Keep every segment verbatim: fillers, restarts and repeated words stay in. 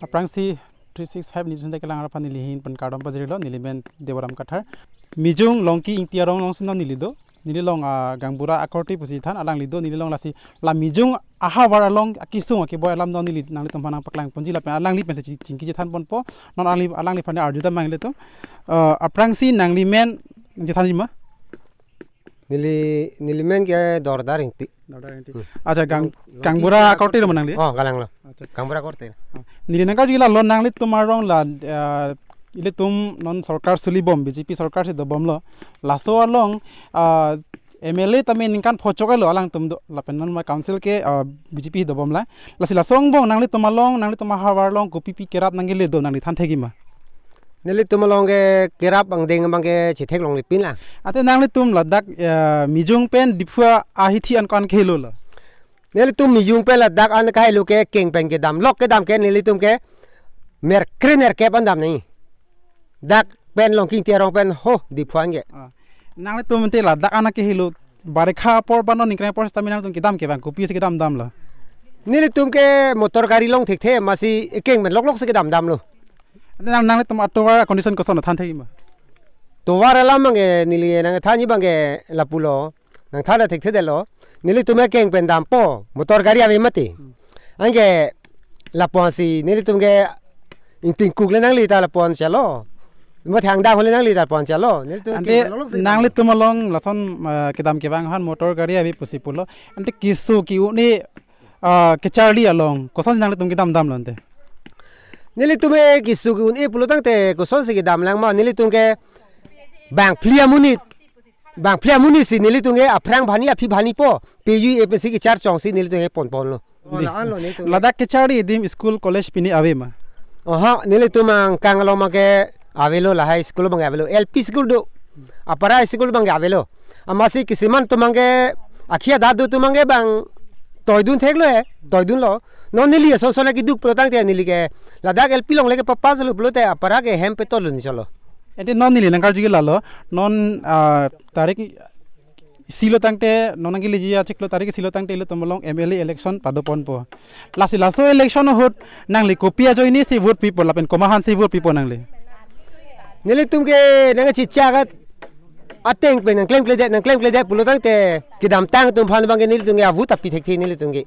Aphrangsi three six five news ante kelang araphan neli ahin pen kardom pajirlo, neli men Devoram Kathar. Mijung Longki Ingti arong alongsi non neli do. Neli along, ah, Gangbura akorte pusi than alangli do, neli along lasi la Mijung ahavar along akesung akeboi alam non neli nanglitum aphan nangpaklang ponji lapen alangli pensi chi-, chingki chethan ponpo. Non alangli, alangliphan arju damnang ilitum. Ah, aphrangsi nangli men chethanji ma? Neli, neli men ke Dordar Ingti. Dordar Ingti. Hmm. Acha, Gang, Long, Long Gangbura Ingti akorte lo ma nangli? Oh, galang lo. Acha. Gangbura akorte. Oh. Neli nangkarju lalo nanglitum arong la, ah, ilitum non sorkar suli bom, B J P sorkar si dobomlo. Laso along, ah, M L A tame ningkan pho chok lo alangtum do lapen non ma council ke, ah, B J P dobomlo. Lasi laso angbong nanglitum along, nanglitum ahavar along kopipi kerap nangkele do nangli than thekji ma? Nelitum along ke kerap angdeng abang ke chetheklongle pinlang. Ante nanglitum ladak, eh, Mijung pen Diphu ahithi an ko-an kehelo lo? Nelitum Mijung pen ladak an kehelo ke keng pen kedam, lok kedam ke nelitum ke merkre merkep an dam nangji. Dak pen Longki Ingti arong pen ho Diphu an ke. Ah. Nanglitum ante ladak an kehelo, barikha apor ba non ningkreng apor sitame nangtum kedam ke bang, kopisi kedam damlo? Nelitum ke motor gari long thekthe, masi ekeng pen loklok si kedam damlo. Ante nang, nanglitum atovar condition koson than thekji ma? Tovar alam abang ke neli nangthanji abang ke lapulo, nangthan thekthedetlo. Nelitum ekeng pen dampo, motor gari ave mati. Hmm. Anke lapuan si nelitum ke ingtingkuk le nangli ta lapuan chalo. Mathang dang hole nangli ta lapuan chalo. Nelitum ante ke loklok si nanglitum along lason, eh, kedam kevang aphan motor gari ave pusi pulo. Ante keso ke-un-e, ah, kacharli along kosonsi nanglitum kedam damlo ante? Nelitum ke keso ke-un-e pulo tangte kosonsi kedam lang ma, nelitum ke bang phli amonit. Bang phli amonit si nelitum ke aphrang bhani aphi bhani po. P U A P C kechar chongsi nelitum ke ponponlo. Oh, la-an lo nelitum ke. Ladak kacharli adim school college pine ave ma? Oho, nelitum angkang along abang ke avelo, lahai school abang ke avelo. L P school do. Apara school abang ke avelo. Amatsi kisiman atum abang ke akhia dadu atum abang ke bang toidun theklo he, toidunlo. Non neli ason ason keduk pulo tangte neli ke ladak L P along le kepapass lo pulote apara ke hem petol lo ni chalo. Ante non neli nangkarju ke lalo, non, ah, tarik isi lo tangte, non nangkeleji achiklo tarik isi lo tangte ilitum along M L A election padoponpo. Lasi laso election ahut nangli kopi ajoine si vote pipo lapen komat aphan si vote pipo nangli? Nelitum ke nangchichak ateng pen nangklemkledet, nangklemkledet pulo tangte kedamtang atum aphan abang ke nelitum ke avote ta pi thekthe nelitum ke.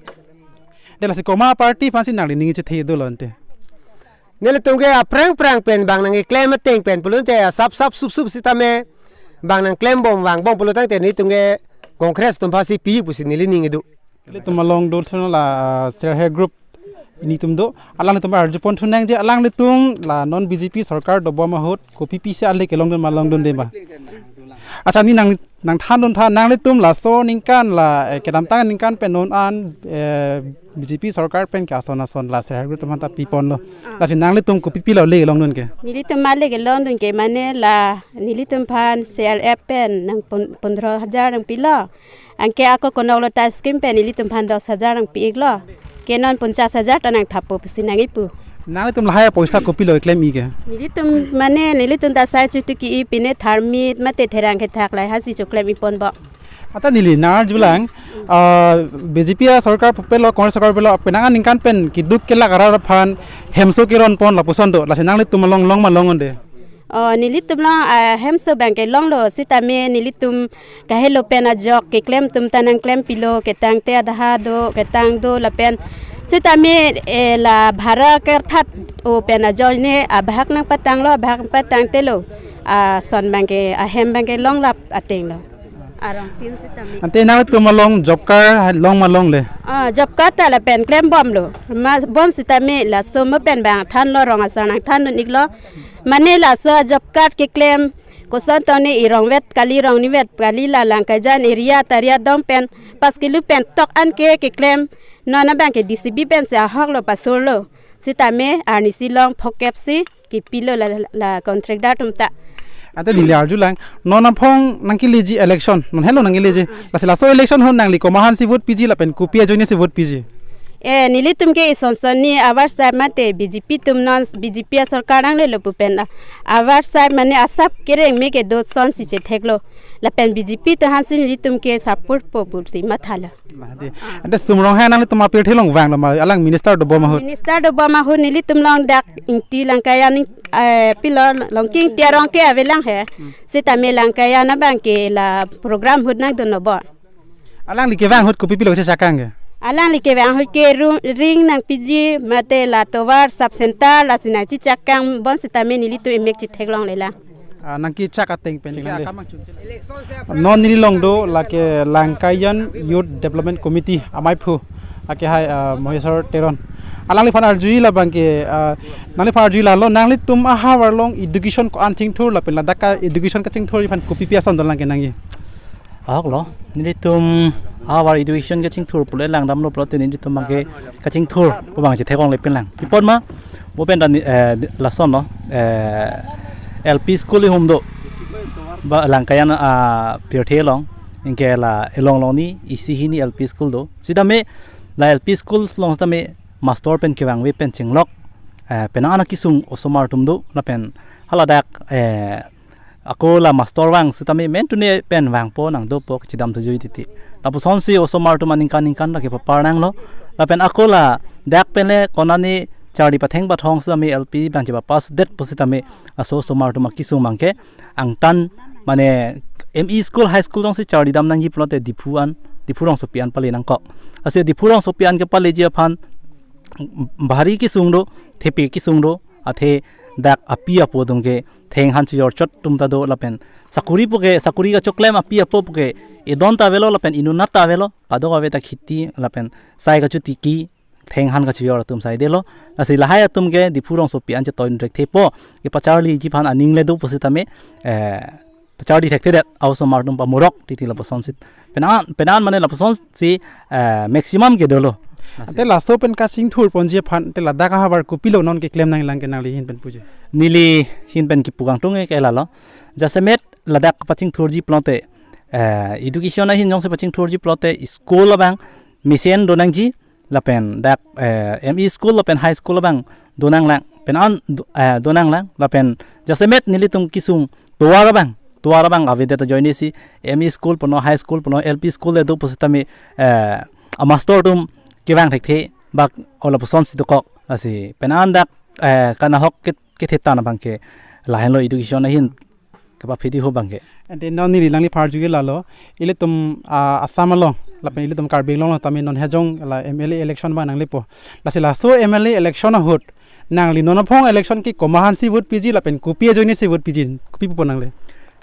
Ante lasi komat party aphansi nangli ning chethe dolo ante? Nelitum ke aphrang phrang pen bang nangkeklem ateng pen pulote asap sap sup sup sitame bang nangklem bom vangbom pulo tangte nelitum ke Congress atum aphansi pi pusi neli ning kedo. Ilitum along do thun la, ah, self help group ilitum do, alanglitum arjupon thunang je alanglitum la non B J P sorkar dobom ahut kopi pisi ale kelongdun ma longdunde ma? Acha, neli nang, nangthandun tha, nanglitum laso aningkan la, eh, kedamtang aningkan pen non an, eh, B J P sorkar pen ke ason ason la self help group atum aphan ta piponlo. Lasi nanglitum kopi pilo le kelongdun ke? Nelitum ma le kelongdun ke mane la nelitum aphan C R F pen nang pun-, pundro hajar nangpilo. Anke ako konoklo ta scheme pen ilitum aphan dos hajar nangpi-iklo. Ke non ponchas hajar ta nangthappo pusi nangkipu. Nanglitum lahai apoisa kopilo keklem-ik ke? Nelitum mane nelitum ta sai chutu ki-i pine tharmit mate therang kethak lahai si choklem-ik ponpo. Ante neli nangkarjulang, ah, B J P asorkar pupelo, Congress sorkar pupelo, penang aningkan pen keduk kelak arat aphan hemso keronpon lapuson do, lasi nanglitum along long ma longonde? Oh, nelitum along, ah, hemso abang ke longlo, sitame nelitum kahelo pen ajok keklem atum ta nangklempilo, ketang te adha do, ketang do lapen. Sitame, eh, la bhara kerthat o pen ajoine abahak nangpatanglo, abahak nangpatangtelo. Ason abang ke, ahem abang ke longlap atenglo. Arong tin sitame. Ante nanglitum along job card long ma longle? Ah, job card ta lapen klembomlo. Ma bom sitame laso mo pen bang thanlo, rong asar nangthandun-iklo. Mane laso job card keklem koson tone irongvet kali, rongnivet kali, la Langkajan area Tariadong pen pas kilo pen tok an ke keklem. Non abang ke D C B pensi ahoklo, pasurlo. Sitame arnisi long phokep si kipilo la, la contractor atum ta. Ante neli arjulang, non aphong nangkeleji election, non helo nangkeleji. Lasi laso election ahut nangli komat aphansi vote piji lapen kopi ajoine si vote piji? Eh, nelitum ke isonson ni avar side mate B J P atum non B J P asorkar nanglelo pu pen a-, avar side mane asap kereng me kedo sonsi chetheklong. Lapen B J P atum aphansi nelitum ke support po pusi mathalo. Nah, di. Ante Sum Ronghang nanglitum apirthe along vanglo ma, alang minister dobom ahut? Minister dobom ahut nelitum along dak Ingti Langkaijan, eh, pilo Longki Ingti arong ke avelang he. Hmm. Sitame Langkaijan abang ke la program ahut nangdun lo bo. Alangli kevang ahut kopi pilo kachechak-ang ke? Alangli kevang ahut ke ru-, ring nangpiji mate la tovar sub center lasi nangchechak-ang bon sitame nelitum emek chetheklonglelang. Ah, nangkechak ateng pen ke akam angchun. Non neli along do lake Langkaijan Youth Development Committee amaiphu, lake hai, ah, Maheswar Teron. Alangliphan arjulong abang ke, ah, nangliphan arjulonglo, nanglitum ahavar along education ko-an chingthur lapen ladak a-education kachingthurji aphan kopi pi ason dolang ke nangji? Ahok lo, nelitum ahavar education kachingthur pule langdamlo pulote nelitum abang ke kachingthur pu abang chetheklongle pinlang. Pi apot ma, bo pen ta ni, eh, lason lo, eh, L P school ihum do. Ba Langkaijan apirthe along, anke la along along ni isi hini L P school do. Sitame la L P school along sitame master pen kevangve pen chinglok, eh, penang an akesung osomar atum do, lapen haladak, eh, ako la master vang sitame mentune pen vangpo nangdopo kachidam thuji titi. Lapusonsi osomar atum aningkan ningkan ta kepapar nanglo. Lapen ako ladak pen le konane charli patheng pathong sitame L P abang chepapass detpo sitame laso osomar atum akesung abang ke angtan mane M E school, high school alongsi charlidam nangji pulote Diphu an, Diphu rongsopi an pale nangkok. Lasi Diphu rongsopi an kepaleji aphan bhari kesung do, thepi kesung do, athe dak api apo atum ke thenghan chojor chot atum ta do lapen sakori pu ke, sakori kachoklem api apo pu ke edon ta avelo lapen inutnat ta avelo, kadokave ta kheti lapen sai kachotiki thenghan kachojor atum saidelo. Lasi lahai atum ke Diphu rongsopi an chetoi nrek thepo, kepacharliji aphan aning le do pusitame, eh, pacharli thekthedet, a-osomar atum pamorok titi lapuson sit. Penang, penang mane lapusonsi, eh, maximum ke dolo. Ante laso pen kachingthur ponji aphan, ante ladak ahavar kopilo non keklem nanglang ke nangli ahin pen puji? Neli ahin pen kipu kangtung ke lalo. Jasemet ladak pachingthurji pulote, eh, education ahin jongsi pachingthurji pulote school abang mesen do nangji, lapen dak, eh, M E school lapen high school abang do nanglang, penang an do, eh, do nanglang, lapen jasemet nelitum kesung tovar abang, tovar abang avedet ajoinesi M E school punon, high school punon, L P school le do pusitame, eh, amaster atum kevang thekthe bak o lapusonsi dokok. Lasi penang an dak, eh, kanahok ke, kethethan abang ke lahenlo education ahin kapaphi di ho abang ke. Ante non neli nangliphan arju ke lalo, ilitum, ah, Assam along lapen ilitum Karbi Anglong along tame non hejong la M L A election abang nanglepo. Lasi laso M L A election ahut nangli non aphong election ke komat aphansi vote piji lapen kopi ajoinesi vote piji, kopi pupo nangle?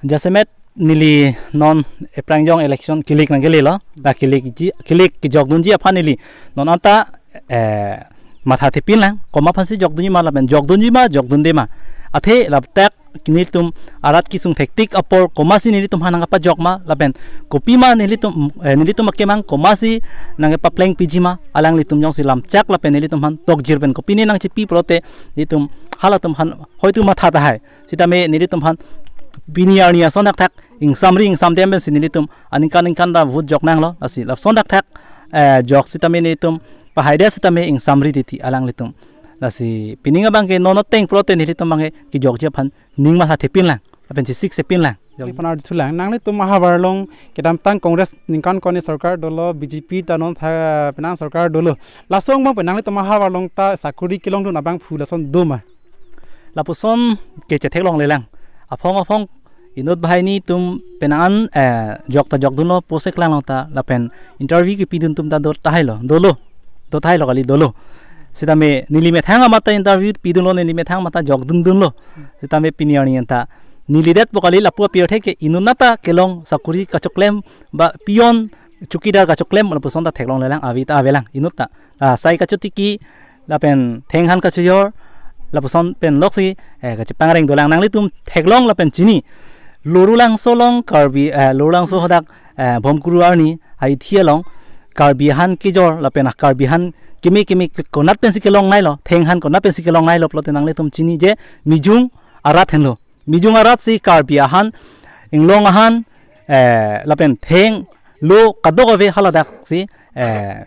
Jasemet neli non eprangjong election kilik nangkelelo, la kilikji, kilik kejokdunji aphan neli non anta, eh, matha thepinlang, komat aphansi jokdunji ma lapen jokdunji ma, jokdunde ma. Athe ladak nelitum arat kesung thektik apor komatsi nelitum aphan nangkapajok ma lapen kopima nelitum, eh, nelitum akemang komatsi nangkepapleng piji ma, alanglitum jongsi lamchak lapen nelitum aphan tokjir pen kopine nangchipi pulote nelitum halatum aphan hoitu matha tahai. Sitame nelitum aphan pini arni ason thakthak ingsamri ingsamdem pensi nelitum aningkan ningkan ta vote jok nanglo. Lasi lapuson thakthak, eh, jok sitame nelitum pahaidet sitame ingsamri titi alanglitum. Lasi pining abang ke non ateng pulote nelitum abang ke kejokji aphan ning matha thepinlang lapen chesik sepinlang. Neli aphan arjuthulang, nanglitum ahavar along kedamtang Congress ningkan ko-an sorkar dolo, B J P ta non tha penang sorkar dolo. Lason abang pen nanglitum ahavar along ta sakori kelongdun abangphu lason do ma? Lapuson ke chetheklonglelang. Aphong aphong inut banghini atum penang an, eh, jok ta jokdunlo post keklanglo ta lapen interview kepidun atum ta do tahailo, dolo. Do tahailo kali, dolo. Sitame neli methang amat ta interview pidunlo, neli methang amat ta jokdundunlo. Sitame pini arni anta neli detpo kali, lapu apirthe ke inutnat ta kelong sakori kachoklem ba peon chowkidar kachoklem lapuson ta theklonglelang, ave ta avelang inut ta. Ah, sai kachotiki lapen thenghan kachojor lapuson pen loksi, eh, kachepangreng dolang, nanglitum theklong lapen chini. Lorulangso along Karbi, eh, Lorulangso hadak, eh, Bhomkuru arni haithi along Karbi ahan kejor lapen Karbi ahan keme keme ke konat pensi kelongneilo, thenghan konat pensi kelongneilo pulote nanglitum chini je Mijung arat henlo. Mijung arat si Karbi ahan, Inglong ahan, eh, lapen theng lo kadokave haladak si, eh,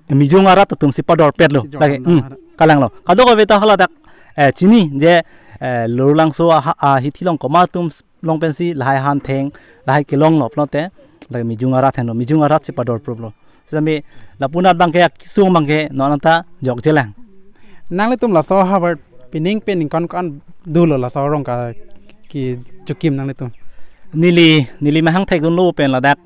Mijung arat atum si padorpet lo. Mijung lake, arat, hmm, arat. Kalang lo. Kadokave ta haladak, eh, chini je, eh, Lorulangso aha, ahithi along komat atum s-, along pensi lahai han theng, lahai kelong lo pulote, lake Mijung arat henlo, Mijung arat si padorprop lo. Sitame lapunat abangke akesung abangke non anta jokjelang. Nanglitum laso ahavar pining pen ningkan ko-an dolo laso arong ka kechokim nanglitum? Neli, neli mahang thekdunlo pen ladak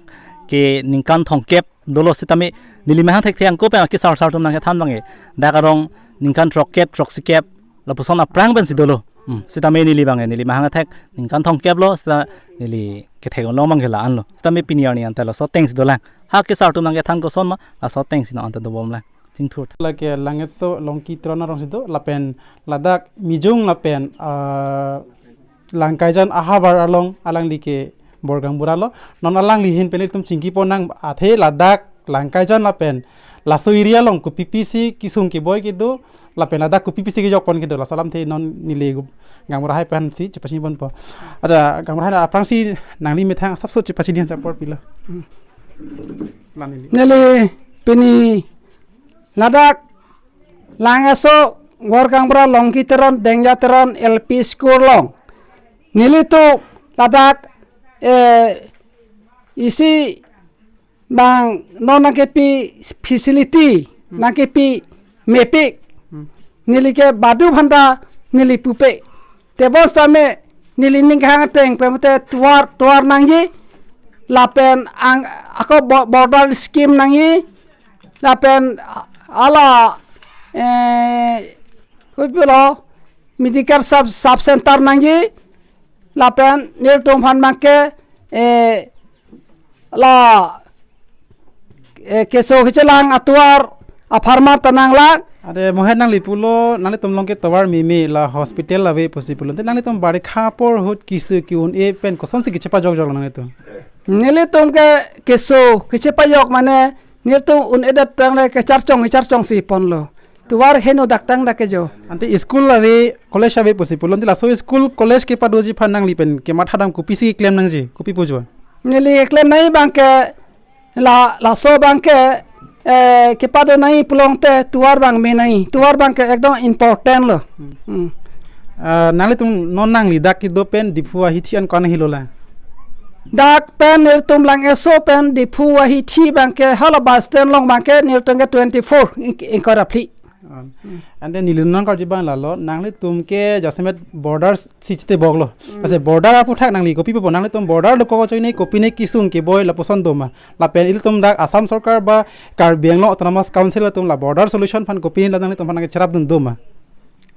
ke ningkan thomkep dolo sitame neli mahang thekthe ako pen akesar sar atum nangkethan abangke dak arong ningkan throkkep, throksikep, lapuson aphrang pensi dolo. Hmm, sitame neli abangke, neli mahang thek ningkan thomkep lo, sita neli kethekdunlo abangke la-an lo. Sitame pini arni anta laso atengsi dolang. Ha kesar atum nangkethan koson ma, laso atengsi non anta dobomlang. Chingthur. Lake Langeso Longki Teron arong si do, lapen ladak Mijung lapen, ah, Langkaijan ahavar along alangli ke Borgaonbura lo. Non alangli ahin pen ilitum chingkipo nang athe ladak Langkaijan lapen laso area along kopi pisi kesung keboi kedo lapen ladak kopi pisi kejokpon kedo, laso alamthe non neli gu-, gaonbura hai pensi chepachiniponpo. Acha, gaonbura hai aphrangsi nangli methang asapso chepachini ajat apor pilo. Hmm. La neli. Neli pini ladak Langeso Borgaonbura Longki Teron, Dengja Teron L P School along. Nelitum ladak, eh, isi bang non nangkepi facility, hmm, nangkepi mepik. Hmm. Neli ke badu aphan ta neli pupe. Tebon sitame neli ning kehang ateng pen mate tovar, tovar nangji, lapen ang ako bo-, border scheme nangji, lapen hala, eh, kopi pulo, medical sub, sub center nangji, lapen nelitum aphan abangke, eh, la, eh, keso kechelang atovar apharman ta nanglang. Ade mohen nangli pulo, nanglitum along ke tovar meme, la hospital ave pusi pulo. Te nanglitum barikha apor ahut keso ke-un-e pen kosonsi kechepajokjok lo nanglitum? Nelitum ke keso kechepajok mane nelitum un-edet tangte kecharchong, kecharchongsi ponlo. Tovar heno dak tang dak ke jo. Ante school ave, college ave pusi pulo. Ante laso school, college kepadoji aphan nangli pen kemathadam kopisi keklem nangji, kopi pujo? Neli keklem nangji abangke la, laso abangke, eh, kepado nangji pulote tovar abang me nangji. Tovar abangke ekdom important lo. Hmm. Hmm. Ah, nanglitum non nangli dak kedo pen Diphu ahithi an ko-an helo la? Dak pen nelitum Langeso pen Diphu ahithi abangke hala bus stand along abangke nelitum ke twenty-four ing-, ingkoi ra phli. Ah. Ante neli non karju abang lalo, nanglitum ke jasemet border si chitebok lo. Hmm. Ase border aputhak nangli kopi pupo, nanglitum border dokok ajoine kopine kesung keboi lapuson doma? Lapen ilitum dak Assam Sorkar ba Karbi Anglong Autonomous Council atum la border solution aphan kopine la nanglitum aphan nangcherapdun doma?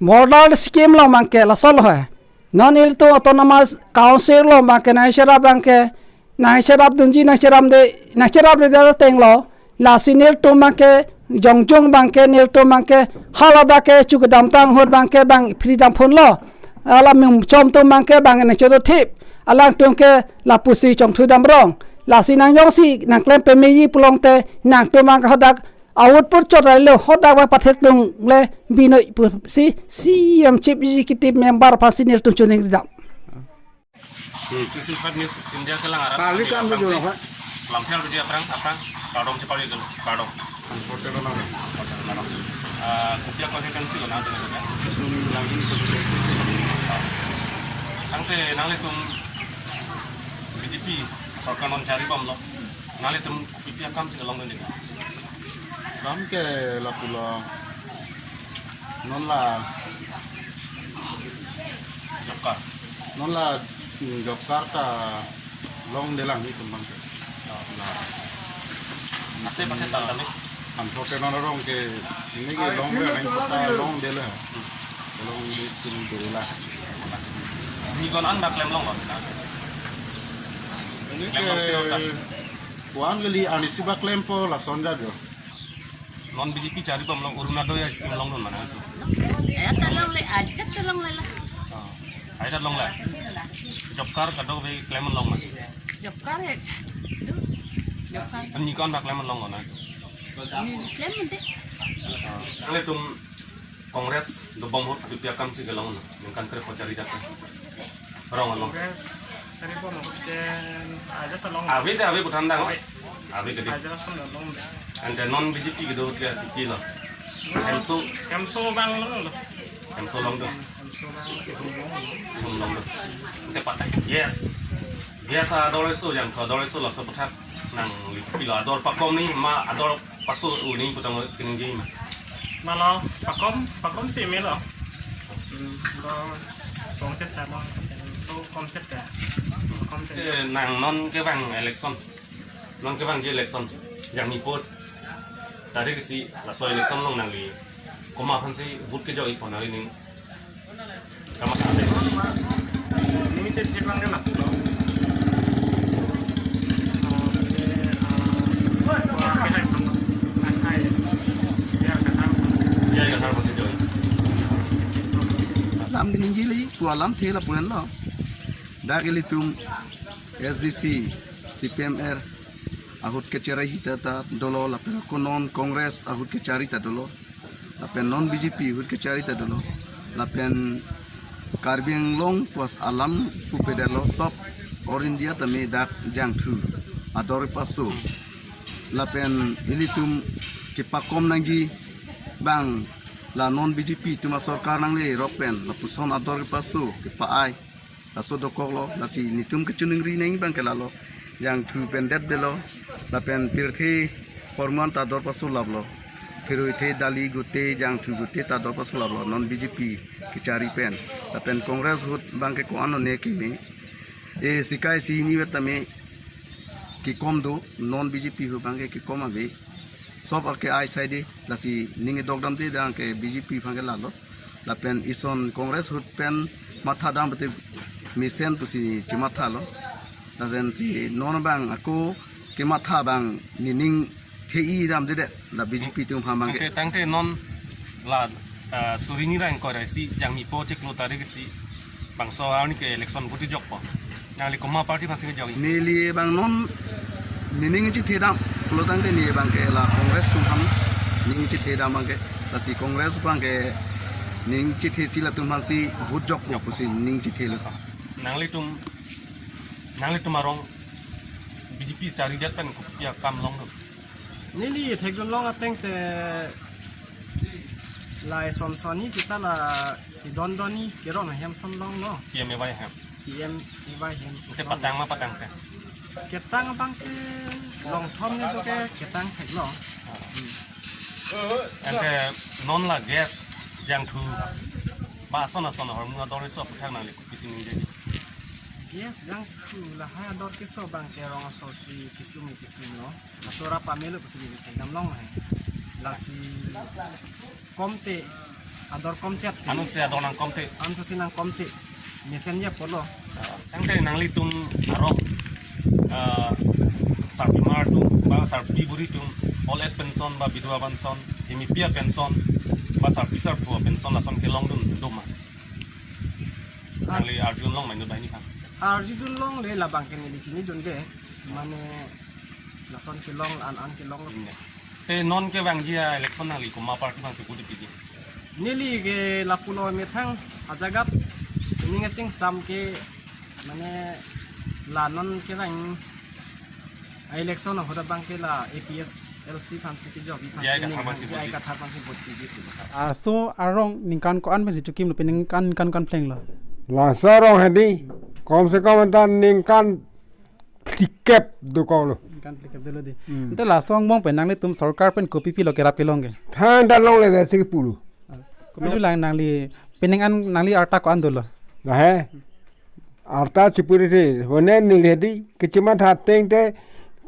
Border scheme along abangke laso lo he. Non ilitum Autonomous Council along abangke nangcherap abangke, nangcherapdunji, nangcherapde, nangcherapde ateng lo. Lasi nelitum abangke jongjong abangke nelitum abangke haladak ke chu kedamtang ahut abangke bang freedom phonlo. Hala mum chom atum abangke bang nangchedothip. Alangtum ke lapusi chongthui damrong. Lasi nang jongsi nangklem pemeji pulote nangtum abangke hadak awut pur chot railo, hadak abang pathekdunle binoi pusi C E M Chief Executive Member aphansi nelitum choningri dam. Hmm. Chief News India kelang arat. Kali kan bejo apa? Lampial video aphrang, aphrang, kardom chepari gel, kardom. Hotel mana? Hotel mana? Ah, Kutia constituency lo na, dengan ya. Ante nanglitum B J P sorkar non charibomlo. Nanglitum kopi akam si kelongdun deka? Kam ke lapulo non la job card. Non la, mm, job card ta longdelang nelitum abangke. Oh. La. Ase pakai tanda ni? Ham hote non arong ke ini ke longdelang, ta longdela. Hmm. Longdun dela. Ni ko-an ta klemlong lo? Ini klem ke long kiro ta. Ko-an kali, arnisi ba klempo lason ja jo. Non B J P charibomlo, Orunodoi scheme longdun mane? Ajat ta longle, ajat ta longle la. Ah, ajat longle. Job card kadokave klem long mane? Job card he. Du. Job card. Ni ko-an ta klem long mane? Ni klem mante. Ah, nanglitum Congress dobom ahut kopi akam si kelong nangkan kre pochari jat. Rong along. Congress, charibom ahut ke ajat ta long. Ave te ave puthan dang. Ave. Ave kali. Ajat ason lo long. Ante non B J P kedo ke T P lo. Hemso. Hemso abang longlo. Hemso longdo. Hemso abang longlo. Hemso longdo. Ante patai. Yes. Biasa ador eso jangthu ador eso laso aphuthak nangli kopilo ador pakom ni ma ador paso uni putang kining jima. Malo pakom, pakom si melo. Hmm, lo song chet sa lo, lo kom chet ya. Kom chet. Eh, nang non kevang election. Non kevangji election. Jangmi po tarik isi laso election along nangli komat aphansi vote kejok-ikpo nangli ning. Kamatha. Ini cek cek lang kan aku. Ya, ya, harus itu. Lam gini jili, pu alamthe lapu-an lo. Dak ilitum S D C, C P M R, ahut kechari ta dolo, lapen ako non Congress ahut kechari ta dolo, lapen non B J P ahut kechari ta dolo, lapen Karbi Anglong pu alam pupe dolo, sob All India tame dak jangthu ador paso, lapen ilitum kepakom nangji abang la non B J P atum asorkar nanglerok pen lapuson ador paso kepa-ai. Laso dokoklo, lasi netum kachiningri nangji abang ke lalo. Jangthu pen det dolo, lapen pirthe hormu an ta ador paso laplo. Phirui the dali gute, jangthu gute ta ador paso laplo, non B J P kechari pen. Lapen Congress ahut abang ke ko-an one keme. E sikai si hini vet tame kekom do, non B J P ahut abang ke kekom ave. Sob ake ai sai de, lasi ning edok damde abang ke B J P abang ke lalo. Lapen ison Congress ahut pen matha dam pute mesen pusi chemathalo. Lapen si non abang ako kematha abang nening the-i damde det la B J P atum aphan abang ke. Tangte, tangte non la, ah, suri ni rang ko rai si jangmi po chiklo tarik si bangso arni ke election vote jokpo. Nangli komat party aphansi kejok-i? Neli abang non nening chethe dam. Pulo tangte neli abang ke la Congress atum aphan nening chethe dam abang ke. Lasi Congress abang ke nening chethe si latum aphansi vote jokpo pusi nening chethelo. Nanglitum, nanglitum arong B J P chari det pen kopi akam longlo? Neli thekdun long ateng te la eson soni sita la idon doni kerong ahem son longlo. P M A Y ahem. P M A Y ahem. Ante patang ma patangte? Ketang abang ke long thom ni do ke ketang theklo. Ante non la gas jangthu ba ason ason ahormu ador eso aphuthak nangli kopisi ningje? Gas jangthu lahai ador keso abang ke rong asor si kisung kisung lo. Laso ra pamelo pusi neli thekdam long hai. Lasi komte, ador komchet. Anutsi ador nangkomte? Anutsi nangkomte. Mesen ya pulo. Ah, tangte nanglitum arong, ah, sarpimar atum, ba sarpi buri atum, old age pension, ba bidhwa pension, hemipi apension, ba sarpi sarpo apension lason kelongdun do ma? Ah. Nangli arjudun long ma inut banghini aphan? Arjudun longle, labang ke neli chinidunde. Mane lason kelong, an an kelong. Te non kevangji a-election nangli komat party aphansi vote piji? Neli ke lapulo methang ajagat ning achingsam ke mane la non kevang a-election ahut abang ke la A P H L C aphansi kejok, A P H L C J I Kathar aphansi, J I vote piji. Kathar aphansi vote piji. Laso arong ningkan ko-an pensi chokimlo, peningkan, ningkan ko-an plenglo? Laso arong hedi, kom se kom ta ningkan phlikep dokoklo. Ningkan phlikep dolo di. Hmm. Ante laso angbong pen nanglitum sorkar pen kopi pilo kerap kelong ke? Thangta longle si pulo. Kopi lang nangli penang an nangli arta ko-an dolo? Lahai. Arta chipuri the. Hone neli hedi kechematha ateng te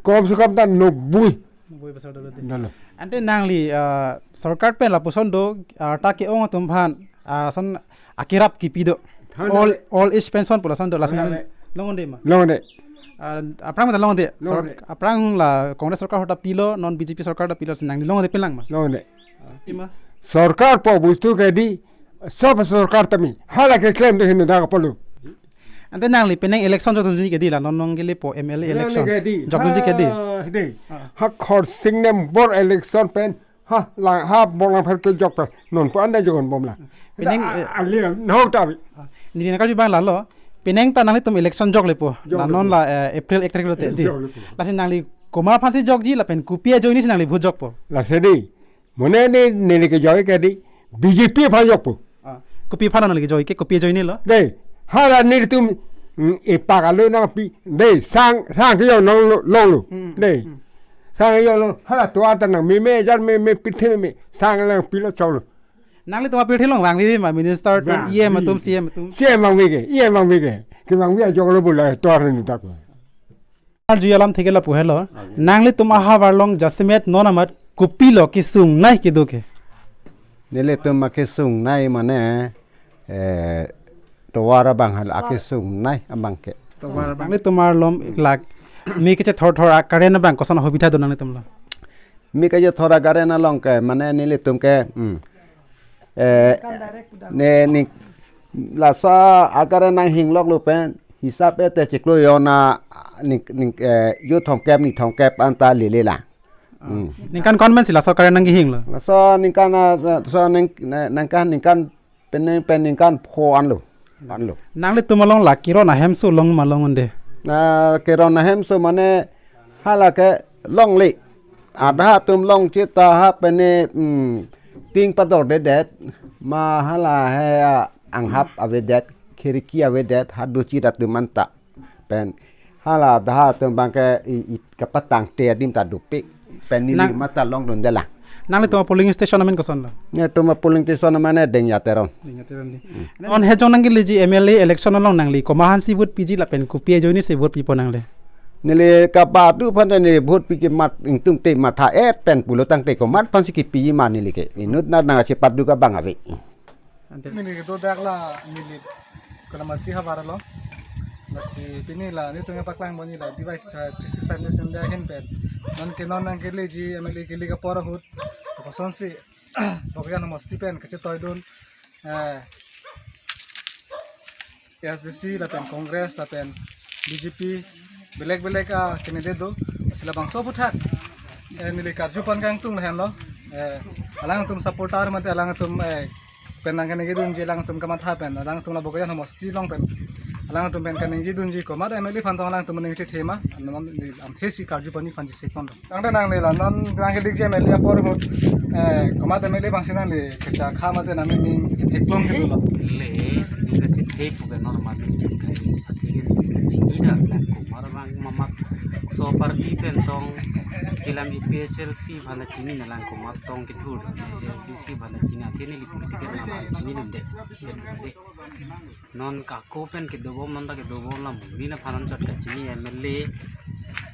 kom se kom ta nobui. Nobui bosor dolo di. Dolo. Ante nangli, eh, sorkar pen lapuson do, arta ke-ong atum aphan, ah, son akerap kipi do. Thang All, thang. Old age pension pu lason do, lason Thang thang. Longde ma? Longde. Ah, aphrang ta longde. Longde. Sor-, aphrang la Congress sorkar ahut ta pilo, non B J P sorkar ta pilo, si nangli longde pen lang ma? Longde. Ah, ima? Sorkar pu bostu ke di, sob sorkar tame. Hala keklem do hinu dak apotlo. Ante nangli penang election jokdunji ke di la, non nong kelepo M L A election. Nangli ke di. Jokdunji ke di. Ha, di. Ah. Ha Khorsing nembor election pen. Ha, lang, ha, bong lang pher kejok pen. Non pu anda jokon bom la. Penang, a, eh, ali, no ta bi. Ah, neli nangkarju abang lalo. Penang ta nanglitum election joklepo. Joklepo. La non la, eh, April ek tarik lote di. Joklepo. Lasi nangli Komat aphansi jokji lapen kopi ajoinesi nangli vote jokpo? Lasi dei. Mane ne, neli kejoi ke dei, B J P aphan jokpo. Ah, kopi aphan nangli kejoi ke, kopi ajoinelo? Dei, hala nelitum, mm, epak alo nangpi. Dei, sang, sang kejoi nanglo, longlo. Hmm, hmm, dei. Hmm. Sang kejoi long, hala tovar ta nang meme, jar meme, pithe meme, sang nangpilo choklo. Nanglitum apirthe along vangve ma minister atum, Vang, E M atum, vi. C M atum? C M vangve ke, E M vangve ke. Kevangve ajoklo bola, tovar ni dak. Arju alamthe ke lapu helo. Nanglitum ahavar along jasemet non amat kopilo kesungnei kedo ke? Nelitum akesungnei mane, eh, tovar abang hal akesungnei abang ke. Tovar abang. Nanglitum arlom lak, me kechethor thor a-current abang koson ahobitha do nanglitumlo? Me kechethor a-current along ke, mane nelitum ke, hmm. Eh, ne ning, laso a-current nanghingloklo pen, hisap ete chiklo jona ning, ning, eh, yo thomkep ni thomkep anta lele la. Hmm. Ningkan ko-an pensi laso current nanghinglo? Laso ningkan, ah, so ning, ne, ningkan, ningkan pen, pen ningkan pho anlo. Anlo. Nanglitum along la Kiron ahemso long ma long un-e? Na Kiron ahemso mane hala ke longle. Adha atum long chita ha pene, hmm, ting padordedet. Ma hala he, ah, anghap avedet, khiriki avedet, ha duchit atum anta. Pen hala adha atum abang ke i, i kapatangte adim ta dopik. Pen neli Nang- mata longdunde la. Nanglitum a-polling station amen kosonlo? Netum a-polling station amen Dengja Teron. Dengja Teron dei. Hmm. Non hejong nangkeleji M L A election along nangli komat aphansi vote piji lapen kopi ajoinesi vote pipo nangli? Neli kabadu aphan neli vote piji mat ingtungte matha-et pen pulo tangte komat aphansi kipiji ma neli ke. Inut na nangchepaduk abang ave. Ante. Neli kedo dak la neli Kalamarti havar along. Lasi pini la netum kepaklang bom neli la divide, uh, three six five nation dia ahin pen. Non ke non nangkeleji M L A kele apor ahut. Kosonsi Bokajan homosti pen kachetoidun, eh, A S D C lapen Congress lapen B J P belek belek a-candidate do. Lasi labangso aphuthak, eh, neli karju pon kangtung lahenlo. Eh, alangtum supporter mate alangtum, eh, pen nangkaningjedunji alangtum kamatha pen, alangtum la Bokajan homosti along pen, alangtum pen kaningjidunji komat M L A aphan tong alangtum ningje thema, non neli lamthe si karju pon ni aphan chesik ponlo. Tangte nangli la non nangkedikji M L A apor ahut, eh, komat M L A aphansi nangli kechakha mate nangning chetheklong kedo lo? Le, ningkachethe pu ke non mamat ningkachethe ke ningkachini da, la komat abang mamat so party pen tong, selam A P H L C aphan chini, nelang komat tong kethur, A S D C aphan chini, athe neli political aphan chinidunde, dundunde. Non kako pen kedobom, non ta kedobom la Momin aphan anchot kachini, M L A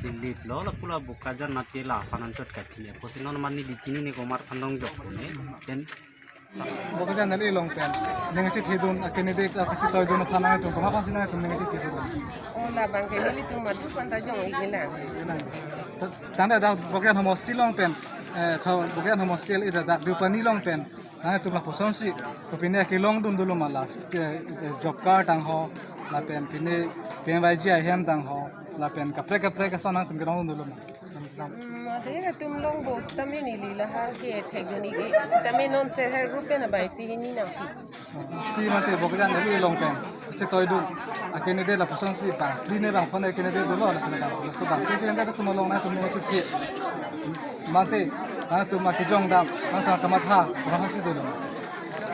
Dilip lo, lapu la Bokajan mate la aphan anchot kachini. Apotsi non mane neli chinine komat aphan longjok ne. Then Bokajan L A along pen ningkachethedun a-candidate, a, kachetoidun aphan nangtum komat aphansi nangtum ningkachethedun? O, labang ke nelitum madu panta jong-ik nang. Ta-, tangte dak Bokajan homosti along pen, eh, tho Bokajan homosti L A dak Deopani along pen nangtum lapuson si, kopine kelongdun dolo ma la, eh, eh, job card tangho, lapen pine P M Y G ahem tangho, lapen kaprek kaprek ason nangtum kelongdun dolo ma? Hmm, ade atum longpo sitame neli lahai ke thekdun-ik, sitame non self help group pen abai si hini nangpi. Sti mate Bokajan L A along pen chetoidun a-candidate lapuson si bang, pine bang phone a-candidate dolo, lason bang, laso bang ke candidate atum along nangtum ningkachethe mate, nangtum akejong dam, nangtum kamatha, komat aphansi dolo?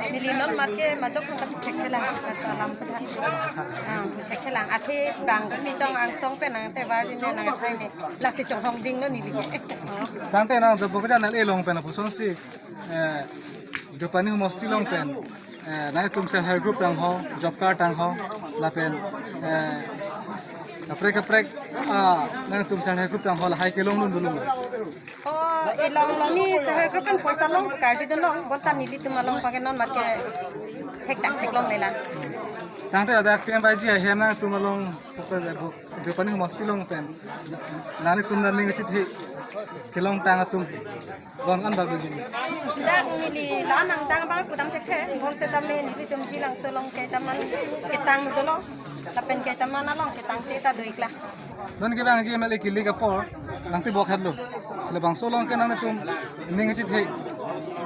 Neli non mat ke majok nang kapu thekthelang, laso alam pu tha. Ah, pu thekthelang. Athe bang pi tong angsong pen nangtevar ne nangthai ne, lasi chonghong dinglo neli ke. Tangte nang Bokajan L A along pen lapuson si, eh, Deopani homosti along pen, eh, nangtum self help group tangho, job card tangho, lapen, eh, kaprek kaprek, ah, nangtum self help group tangho lahai kelongdun dolo? O, elong long ni self help group pen poisa long karjudun long, bonta nelitum along pake non mat ke thekdak theklongle lang. Tangte dak P M Y G ahem nangtum along, Deopani homosti along pen nangtum nangning chethe kelongtang atum ron an bagu jin. Dak neli la nangtang abang pudam thekthe, bonsitame nelitum Jilangso along ke taman ketang dolo, lapen ke taman along ketangte ta do-ik la. Non kevangji M L A kele apor, nangtebok hetlo. Labangso along ke nangtum ningkachethe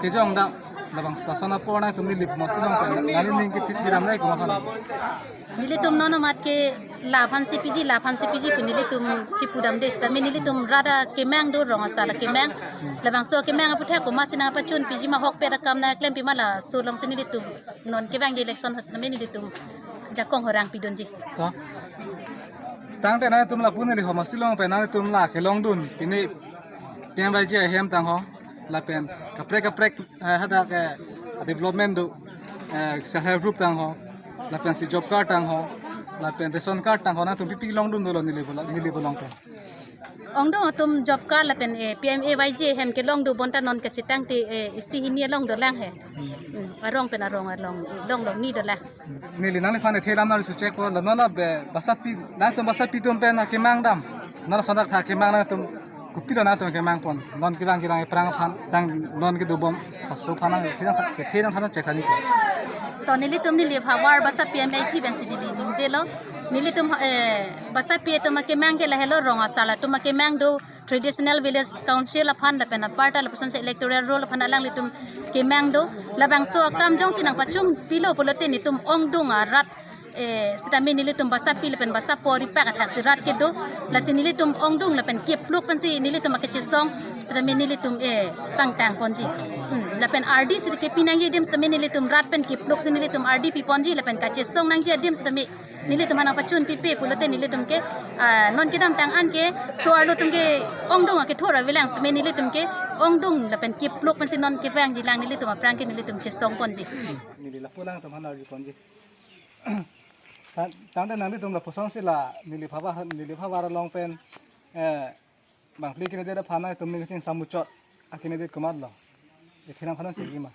kejong dam, Labangso ason apor nangtum Nilip Mosilong pen nangli ning kethithiram nai komat aphan? Nelitum non amat ke la aphan si piji, la aphan si piji pu nelitum chipudamde sitame nelitum rat akemang do, rong asar akemang. Labangso akemang aputhak komatsi nangpachun piji ma, ahokpet akam nangklem pima, laso alongsi nelitum non kevangji election ha sitame nelitum jakong horang pidunji. To. Tangte nangtum lapu Nilip Mosilong pen nangtum la kelongdun, pini P M Y G ahem tang ho, lapen kaprek kaprek, eh, hadak, eh, development do, eh, self help group tang ho, lapensi job card tang ho, lapen ration card tang ho, nangtum pipi longdun dolo Nilip, Nilip along pen? Ongdung atum job card lapen, eh, P M A Y G ahem kelongdun bonta non kachetang te, eh, isi hini along dolang he. Hmm. Hmm, arong pen arong along, eh, long long ni dolang. Neli nangliphan ethe lam nangli suchek po, la non la be basapi, nangtum basapi atum pen akemang dam. Non sondak tha akemang nangtum, kopilo nangtum kemang pon? Non kevang kirang aphrang aphan, tang non kedobom aso aphan nang ethe nang, ethe nangphan chek thani po. To nelitum Nilip ahavar basapi amei aphi pensi neli ningjelo. Nelitum, eh, basapi atum akemang ke lahelo, rong asar atum akemang do, Traditional Village Council aphan lapen aparta lapuson si electoral roll aphan alanglitum kemang do. Labangso akam jongsi nangpachun pilo pulote nelitum ongdung arat, eh, sitame nelitum basapi lapen basapo ripak athak si rat kedo. Lasi nelitum ongdung lapen kepluk pensi nelitum akechesong sitame nelitum, eh, pangtang ponji. Hmm, lapen ardi si kepi nangji adim sitame nelitum rat pen kepluk si nelitum ardi pi ponji lapen kachesong nangji adim sitame nelitum aphan nangpachun pipe pulote nelitum ke, ah, non kedamtang an ke so-arlo atum ke ongdung akethor avelang sitame nelitum ke ongdung lapen kepluk pensi non kevangji lang, nelitum aphrang ke nelitum chesong ponji. Neli lapu alangtum aphan arju ponji. Tang, tangte nanglitum lapuson si la Nilip ahavar, Nilip ahavar along pen, eh, bangphli candidate aphan nangtum ning kachingsam muchot a-candidate komatlo? Ethe nangphan chekji ma?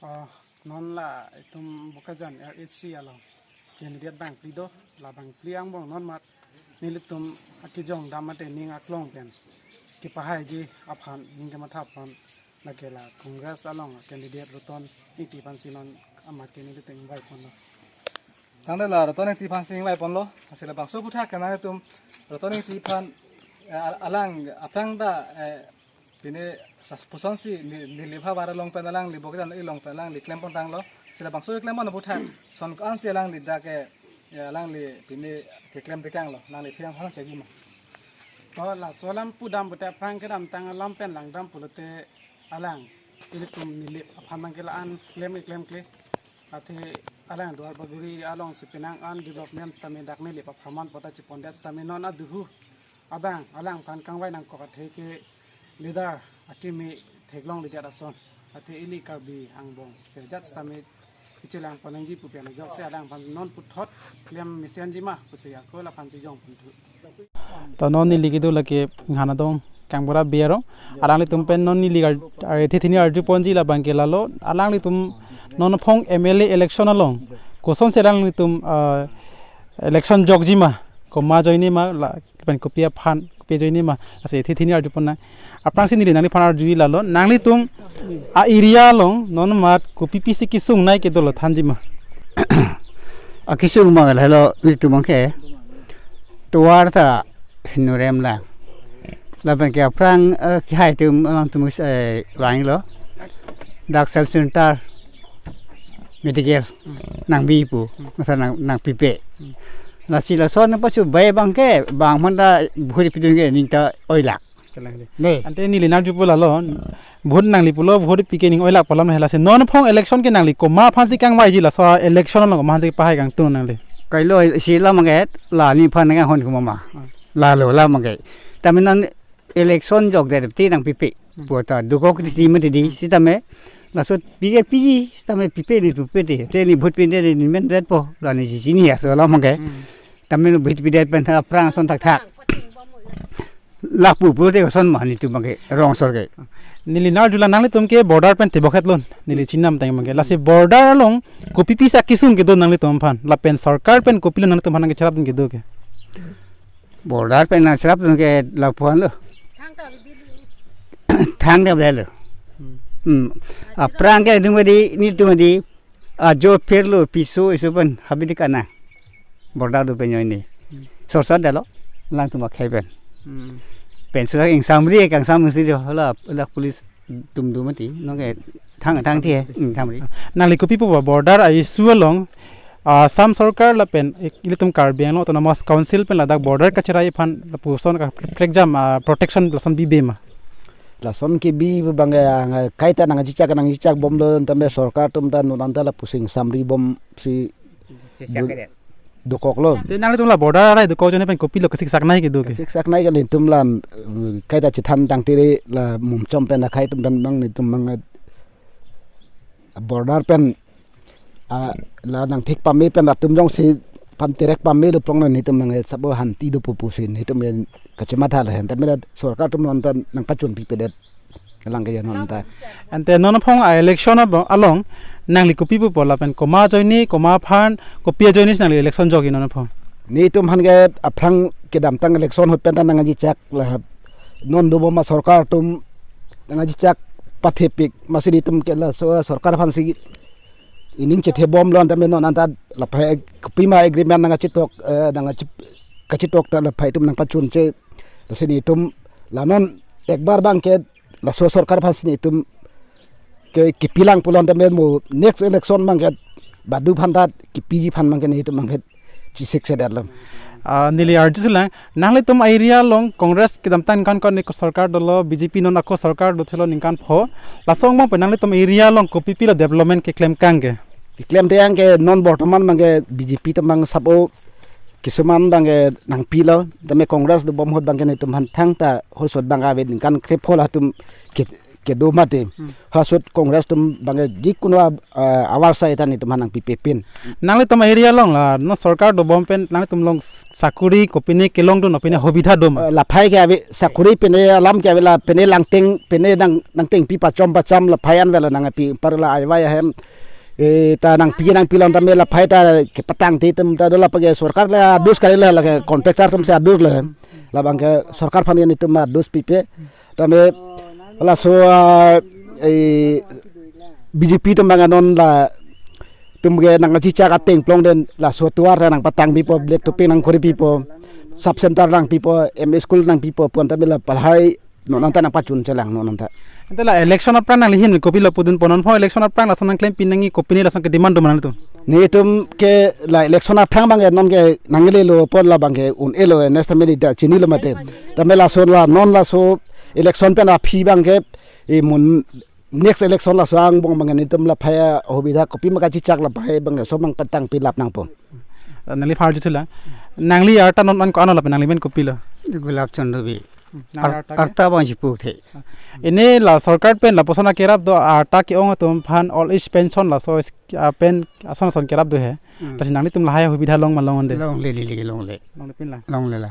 Oh, non la itum Bokajan R H C along candidate bangphli do, la bangphli angbong non mat nelitum akejong dam mate ning aklong pen kepahaiji aphan ning kematha aphan lake la Congress along candidate Roton Ingti aphan si non amat ke nelitum invite ponlo. Tangte la Roton Ingti aphan si invite ponlo. Lasi labangso aputhak ke nangtum Roton Ingti aphan, eh, al-, alang aphrang ta, eh, pini lapuson si Ni-, Nilip ahavar along pen alangli Bokajan along pen alangli klem pon tanglo. Lasi labangso klem pon aputhak ason ko-an si alangli dak ke, ya, alangli pini keklem tekanglo, nangli ethe nangphan chekji ma? Oh, laso alam pudam pulote aphrang kedamtang alam pen langdam pulote alang ilitum Nilip aphan nangkelang klem, klem kle. Athe alang Duarbagori along si penang an development sitame dak Nilip apharman pota chipondet sitame non aduhu abang alangphan kangvai nangkok athe ke leader akimi theklongledet ason. Athe ili Karbi angbong sejat sitame kechelang pon nangji pu pen ajoksi alangphan non puthot klem mesenji ma pusi ako laphan si jong punthu. To non neli kedo lake Nghanadong Kangbura Bey arong. Alanglitum pen non neli ar-, ar-, ethe thini arju ponji labang ke lalo, alanglitum non aphong M L A election along kosonsi alanglitum, ah, election jokji ma, komat ajoine ma, lapen kopi aphan, kopi ajoine ma, lasi ethe thini arju pon nang. Aphrangsi neli nangliphan arju lalo, nanglitum a-area along non mat kopi pisi kesung nai kedolo thanji ma? Akesung ma lahelo, nelitum ke tovar ta nurem lang. Lapen ke aphrang, eh, kehai atum alangtum, eh, vanglo. Dak sub center medical nangbi pu, masa nang, nangpipe. Lasi lason nangpasu bai abang ke, bang manda bhuri pidun ke ning ta oilak. Kalang de. Ne. Ante neli nangarjupo lalo, vote nangli pulo, vote pi ke ning oilak pu alam hela si. Non aphong election ke nangli komat aphan si kangvaiji, laso election along komat aphan si pahai kangtung nangli? Kailo si alam ke, la neliphan nang hon komat ma. Hmm. Lalo alam ke. Tame non election jokdet te nangpipe. Hmm. Pu ta dokok titi mati di, sitame laso pi ke piji, sitame pipe ni pipe de. Te neli vote pinde neli men ret po, la neli chini ya so alam ke. Hmm. Tame vote pidet pen aphrang ason thakthak. Lapu pulote koson ma nelitum abang ke rong asor ke. Neli nangarjulo, nanglitum ke border pen tebok het lon, neli chinam tang abang ke. Lasi border along kopi pisi akesung kedo nanglitum aphan, lapen sorkar pen kopilo nanglitum aphan nangkecherapdun kedo ke? Border pen nangcherapdun ke lapu-an lo. Thang ta belo. Hmm. Hmm. Aphrang ke dung di, nelitum di, ajo pherlo piso iso pen habidi kana. Border do pen joine. Hmm. Sorsa dalo, alangtum akhei pen. Hmm. Pen sura ingsamri, kangsam si jo, la, la police tum do mati, non ke Thang, thang ti he. Hmm, thang ri. Nangli kopi pupo border a-issue along, ah, Assam Sorkar lapen ik-, ilitum Karbi Anglong Autonomous Council pen ladak border kacherai aphan lapuson kaprek jam, ah, protection lason bibe ma? Lason kebi abang ke, ah, kaita nangchechak nangchechak bomlo tame sorkar atum ta non anta lapuson samri bomsi Chechak do-, kadet. Dokoklo. Te nanglitum la border arai dokok ajoine pen kopilo kesiksak nai kedo ke? Siksak nai ke nelitum la, mm, kaita chethan tangte la Mumchom pen la akhei atum pen abang nelitum abang, ah, border pen, ah, la nangthik pame pen latum jongsi aphan terek pame do plong na nelitum abang, eh, sabo hanti do pupusi nelitum, eh, kachematha lahen. Tame la sorkar atum non ta nangpachun pipedet. Kelang ke ya non ta. Ante non aphong a-election abo along nangli kopi pupo lapen komat ajoine, komat aphan, kopi ajoine si nangli election jokji non aphong? Nelitum aphan ke aphrang kedamtang election ahut pen ta nangchechak la non dobom ma sorkar atum nangchechak pathepik masi nelitum ke laso sorkar aphansi ining chethe bomlo tame non anta laphai kopima agreement nangkachetok, eh, nangkache-, kachetok ta laphai atum nangpachunche. Lasi nelitum la non ekbar abang ke laso sorkar aphansi nelitum ke kipilang pulo tame mo next election abang ke badu aphan ta kipiji aphan abang ke nelitum abang ke chesik sedetlo. Ah, neli arjusi lang, nanglitum area along Congress kedamtang ningkan ko-an sorkar dolo, B J P non ako sorkar dothelo ningkan pho. Laso angbong pen nanglitum area along kopipilo development keklem kang ke? Keklem teyang ke non bortoman abang ke B J P atum abang sabo kisuman abang ke nangpilo, tame Congress dobom ahut abang ke nelitum aphan thangta hosot abang ave ningkan krepho latum ke, kedo mati. Hmm. Hosot Congress atum abang ke jikunu a-, eh, avar sai ta nelitum aphan nangpipe pin. Nanglitum area along la non sorkar dobom pen nanglitum along sakuri kopine kelongdun kopine hobidha do ma? Eh, laphai ke ave sakuri pine alam ke ave la pine langteng pine nang, nangtengpi pachom pacham laphai an vela nangpi par la aivai ahem. Eh, ta nangpi nangpilon tame laphai ta kepatangte atum ta do la pake sorkar la adus kali la, la ke contractor atum si adus la. Labang ke sorkar aphan ke nelitum adus pipe. Tame laso, ah, eh, B J P atum abang non latum ke nangchechak ateng plong den laso tovar nangpatang pipo, black topping nangkori pipo, sub center nangpipo, M E school nangpipo, pon tame la palhai non anta nangpachunche lang non anta. Ante la election aphrang nangli ahin kopilo pudun po, non aphong election aphrang lason nangklem pin nangji kopine lason ke demand do ma nanglitum? Nelitum ke la election aphrang abang ke non ke nanglelo pon labang ke un-elo, eh, next time ni ta chinilo mati. Tame lason la non laso election pen aphi abang ke, eh, mun next election laso angbong abang ke nelitum laphai ahobidha kopima kachechak laphai abang ke laso abang patang pilap nangpo. Nangli aphan arjusi lang. Nangli arta non an ko-an lo lapen nangli men kopilo? Gulab Chandra Bey. Nang Ar-, arta ke? Arta abang chipu the. Pini la sorkar pen lapuson akerap do arta ke-ong atum aphan old age pension laso is-, ah, pen ason ason kerap do he. Hmm. Lasi nanglitum lahai hobidha long ma longle? Longle, le, le, longle. Longle pin la. Longle la.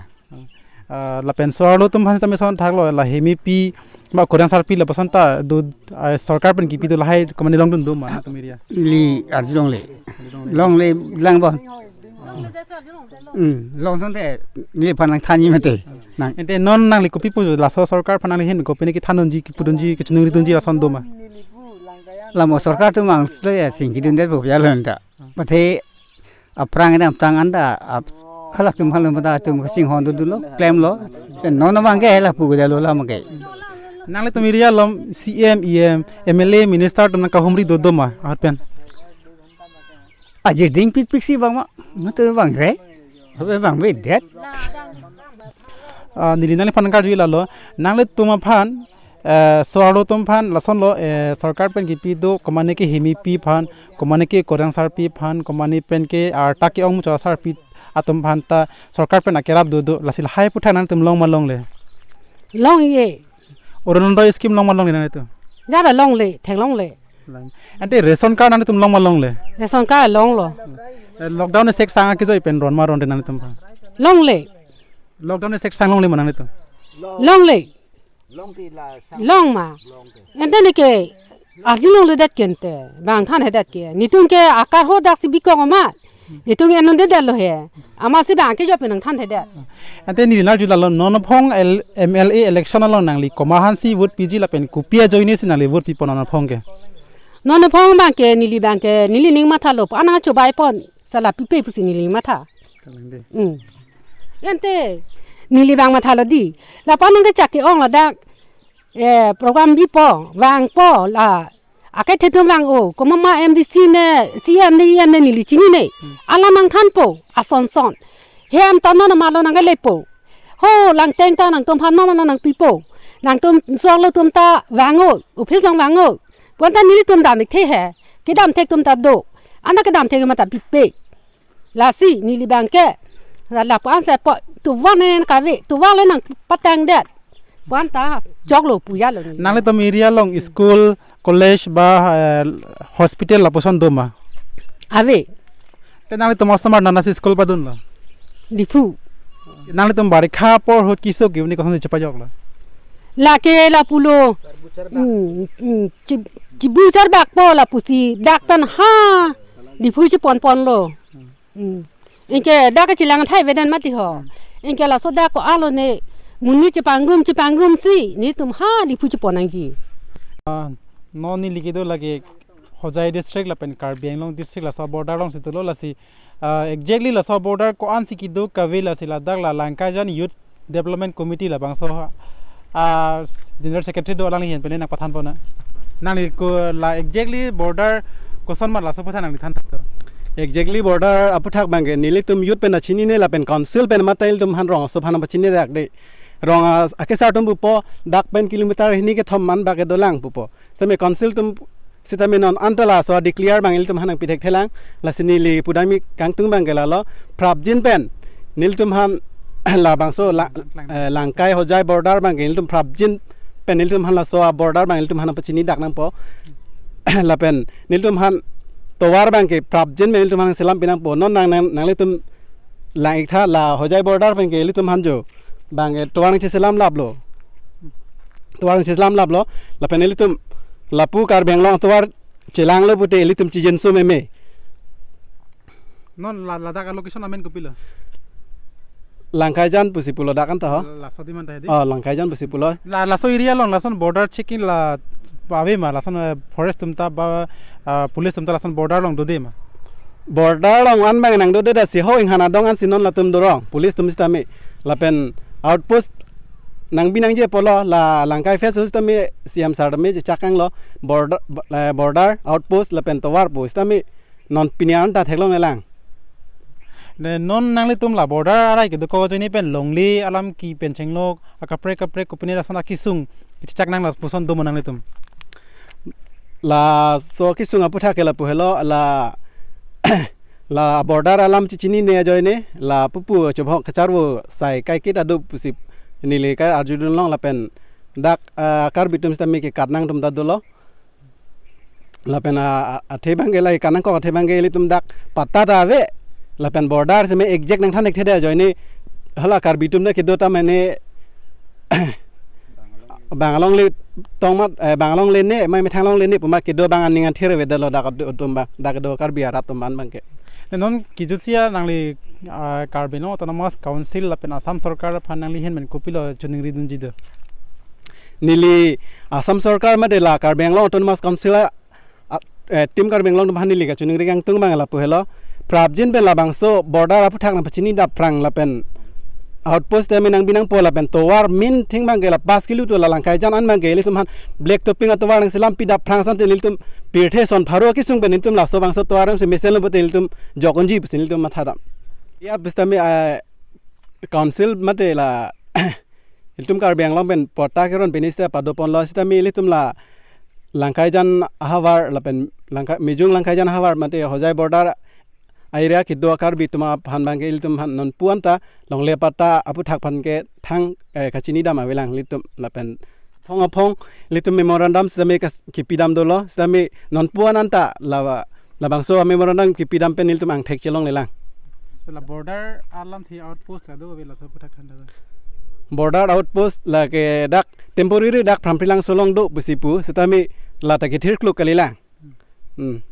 Ah, lapen so-arlo atum aphan tame son thaklo la hemipi ma kodangsarpi lapuson ta do, ah, sorkar pen kipi do lahai komane longdun do ma nangtum area? Neli arju longle. Longle lang bon. Hmm, longdun te neli aphan nangthanji mati. Nang. Ante non nangli kopi pu laso sorkar aphan nangli ahin kopine kethandunji, kipudunji, kechiningridunji lason do ma? Lamo sorkar atum anglo ya sing kidundet bo ya lonta. Mate aphrang kedamtang anta ap-, halatum halom anta atum kasinghon do dulo, klemlo. Te non abang ke hela pu kedalo lam ke. Nanglitum area along C M, E M, M L A, minister atum nangkahumri do do ma ahut pen? Ajir ding pikpik si bang ma, mate bang re. Habe bang be det. Ah, neli nangliphan nangkarju lalo, nanglitum aphan, eh, so-arlo atum aphan lasonlo, eh, sorkar pen kipi do, komane ke hemipi aphan, komane ke kodangsarpi aphan, komane pen ke arta ke-ong muchot asarpi atum aphan ta sorkar pen akerap do do, lasi lahai aputhak nangtum long ma longle? Longji. Orunodoi scheme long ma longle nangtum? Jara longle, theklongle. Ante ration card nangtum long ma longle? Ration card longlo. Eh, lockdown isi sang akejoi pen ron ma ronre nangtum aphan? Longle. Lockdown isi sang longle ma nangtum? Longle. Long ma. Ante neke arjulongledet ke ante. Bang thanhedet ke. Netum ke akar ho daksi bikong amat. Netum ke non dedetlo he. Amatsi bang kejoi pen nangthanhedet. Ante neli nangarju lalo non aphong el-, M L A election along nangli komat aphansi vote piji lapen kopi ajoine si nangli vote pipo non aphong ke? Non aphong abang ke neli abang ke neli ning mathalo. Ana chobai pon. Sala pipe pusi neli matha. Kalang de. Hmm. Ante neli abang mathalo di. Lapu-an nangkechak ke-ong ladak, eh, program bipo, vangpo la. Akai thetum vang-o, komat ma M D C ne, C M ne, E M ne neli chinine. Hmm. Alam nangthanpo, ason son. Hem ta non amalo nangkelepo. Ho, Langteng ta nangtum aphan non non nangpipo. Nangtum sok lo atum ta vang-o, office along vang-o. Bonta nelitum dam-ik the he. Kedam thek atum ta do. Anta kedam thek amat ta pipe. Lasi neli abangke, la lapu-an si po, tovar ne kave, tovar le nangpatangdet. Bonta choklo pu jalo neli. Nanglitum area along school, college ba, eh, hospital lapuson do ma? Ave. Te nanglitum osomar nana si school padunlo? Diphu. Nanglitum barikha apor ahut keso ke-un-ik kosonsi chepajoklo? Lake lapulo. Hmm, hmm, chi-, chibu charbakpo lapusi dak pen ha Diphu cheponponlo. Hmm. Anke dak kachelang thai avedet mati ho. Anke laso dak ko-an lo ne, monit chepangrum chepangrum si nelitum ha Diphu chepon nangji. Ah, non neli kedo lake Hojai district lapen Karbi Anglong district laso border alongsi dolo lasi, ah, exactly laso border ko-ansi kedo kave lasi ladak la Langkaijan Youth Development Committee labangso, ah, General Secretary do, alangli ahin pen nangpathanpon nang. Nangli ko la exactly border koson ma laso aphuthak nangli than thakto? Exactly border aphuthak abangke nelitum youth pen ta chinine lapen council pen mate ilitum aphan rong aso aphan pachinidak de. Rong a-, akesar atum pupo dak pen kilometer hini kethom man bak kedolang pupo. Sitame council atum sitame non anta laso declare abang ilitum aphan nangpi thekthelang, lasi neli pudamji kangtung abangke lalo, prapjin pen nelitum aphan labangso la, eh, Langkai Hojai border abangke nelitum prapjin pen nelitum aphan laso a-border abang nelitum aphan pachinidak nangpo. Lapen nelitum aphan tovar abangke prapjin pen nelitum aphan selam pi nangpo. Non nang, nang, nanglitum lang-ik tha la Hojai border penke ilitum aphan jo abangke tovar nangcheselam laplo. Tovar nangcheselam laplo. Lapen ilitum lapu Karbi Anglong tovar chelanglo pute ilitum chijinso meme. Non la, ladak a-location amen kopilo? Langkaijan pusi pulo dak anta ho. Laso adim anta hedi? Oh, Langkaijan pusi pulo. La, laso area along lason border checking la ave ma, lason, eh, forest atum ta ba, ah, police atum ta lason border along dode ma? Border along an abang nangdode, lasi ho inghan adong ansi non latum dorong, police atum sitame. Lapen outpost nangbi nangji apotlo, la Langkai phase sitame C M sir tame chechak kanglo, border, eh, border outpost lapen tovar pu sitame non pini anta theklonglelang. Ne non nanglitum la border arai kedokok ajoine pen longle alam kepen chenglok akaprek kaprek kopine lason akesung kechechak nang lapuson do ma nanglitum? Laso kesung aphuthak ke lapu helo, la, la border alam chechinine ajoine la pupu chobhok kacharvo sai kaiketa do pusi neli ke arjudunlong lapen dak, ah, Karbi atum sitame kekat nang atum ta dolo. Lapen a, a, athe abangke la kanang ko athe abangke ilitum dak patta ta ave. Lapen border seme exact nangthan thekthe de ajoine hala Karbi atum ta kedo ta mane bang alongle tong mat, eh, bang alongle ne, mai methang alongle ne pu ma kedo abang aning an thir avedetlo dak atum abang, dak do Karbi arat atum an abangke. Ne non kijutsi a nangli, ah, Karbi Anglong Autonomous Council lapen Assam Sorkar aphan nangli ahin pen kopilo choningri dunji do? Neli Assam Sorkar mate la Karbi Anglong Autonomous Council a, a, eh, Team Karbi Anglong atum aphan neli kachoningri kangtung abang lapu helo. Prapjin pen labangso border aphuthak nangpachinidapprang lapen outpost tame nangbi nangpo lapen tovar main thing abangke la pas kilo to la Langkaijan an abangke ilitum aphan black topping atovar nangselam pidapprang asonte nelitum pirthe son pharo kesung pen nelitum laso bangso tovar nangsemesenlo pute nelitum jok unji pusi nelitum mathadam. Ya, pu sitame, ah, council mate la ilitum Karbi Anglong pen patta keron pen sita padoponlo sitame ilitum la Langkaijan ahavar lapen Langkai, Mijung Langkaijan ahavar mate Hojai border area kedo Karbi atum aphan abangke ilitum aphan nonpu anta longle patta aphuthak aphan ke thang, eh, kachinidam avelang ilitum lapen aphong aphong ilitum memorandum sitame kas-, kipidam dolo sitame nonpu an anta la, labangso memorandum kipidam pen ilitum angthek chelonglelang. La border alamthe outpost la do ave laso aphuthak than do? Border outpost lake dak temporary dak Phramphrilang solong do pusi pu sitame la ta kethir kluk kalilang. Hmm.